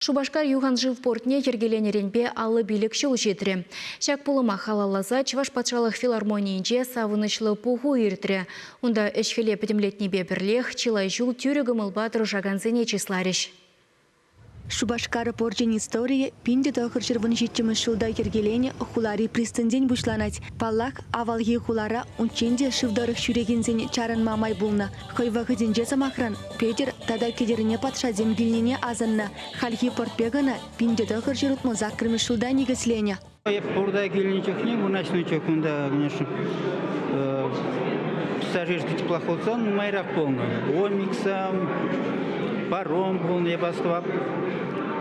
Шупашкар юханшыв портне йӗркеленӗренпе 55 ҫул ҫитрӗ. Ҫак пулӑма халалласа Чӑваш патшалӑх филармонийӗнче савӑнӑҫлӑ пуху иртрӗ. Унта ӗҫ-хӗле пӗтӗмлетнипе пӗрлех чылай ҫул тӳрӗ кӑмӑлпа тӑрӑшакансене чысларӗҫ. Шупашкар порчӗн историйӗ 1917 ҫулта йӗркеленӗ хулари пристаньсен пуҫланать. Паллах, авалхи хулара унччен те шыв тӑрӑх ҫӳрекенсен чарӑнма май пулнӑ. Хӑй вӑхӑтӗнче, сӑмахран, Петӗр тата Кӗтерне патшасем килнине асӑннӑ. Хальхи портпе кӑна 1968 ҫулта никӗсленӗ. Эп пурта килнӗ чухне, вырнаҫнӑ чух унта, конечно, пассажирский теплоходсем нумайрах пулнӑ. Омиксам, паром пулнӑ, эп астӑвап.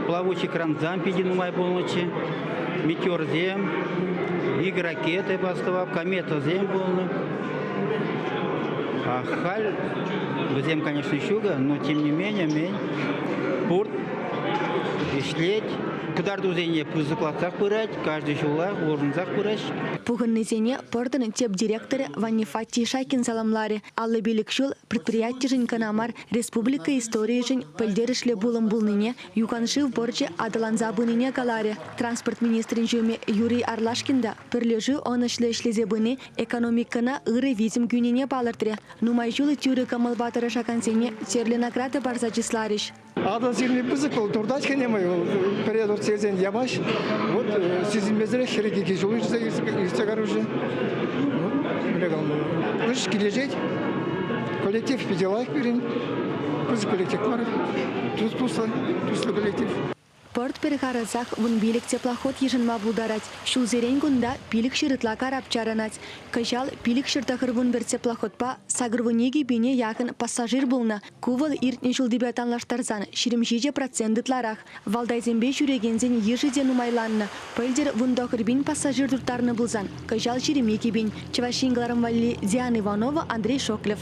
Плавучий кранзам питӗ нумай пулнӑччӗ. Метеорсем, ик ракета эп астӑвап, кометӑсем пулнӑ. А халь вӗсем, конечно, ҫукӑ, но тем не менее мен пурт ӗҫлет, кӑтартусене пысӑклатсах пырать, каждый ҫулах улшӑнсах пыраҫ. Пухӑннисене портӑн тӗп директорӗ Ванифатий Шакин саламларӗ. 55 ҫул предприятишӗн кӑна мар, республика историйӗшӗн пӗлтерӗшлӗ пулӑм пулнине, юханшыв порчӗ аталанса пынине каларӗ. Транспорт министрӗн ҫумӗ Юрий Арлашкин та пӗрлешӳ ӑнӑҫлӑ ӗҫлесе пыни экономикӑна ырӑ витӗм кӳнине палӑртрӗ. Нумай ҫул тӳрӗ кӑмӑлпа тӑрӑшакансене тӗрлӗ награда парса чысларӗҫ. Атӑл сирни пысӑк вӑл, туртать хӗнемӗ вӑл, пӗре туртса илсен ямасть. Вот сисӗнмесӗрех 42 ҫул иртсе карушӗ. Вот, мӗнле калама, ӗҫ килӗшет. Коллектив питӗ лайӑх пирӗн. Пысӑк коллектив мар, туслӑ, туслӑ коллектив. Пӑрт пӗр харӑсах 15 теплоход йышӑнма пултарать. Ҫулсерен кунта 500 ытла карап чарӑнать. Кӑҫал 591 теплоходпа 82 пине яхӑн пассажир пулнӑ. Ку вӑл иртнӗ ҫултипе танлаштарсан 27% ытларах. Валтайсемпе ҫӳрекенсен йышӗ те нумайланнӑ. Пӗлтӗр 19 пин пассажир турттарнӑ пулсан, кӑҫал 22 пин. Чӑваш Ен кӑларӑм валли Диана Иванова, Андрей Шоклев.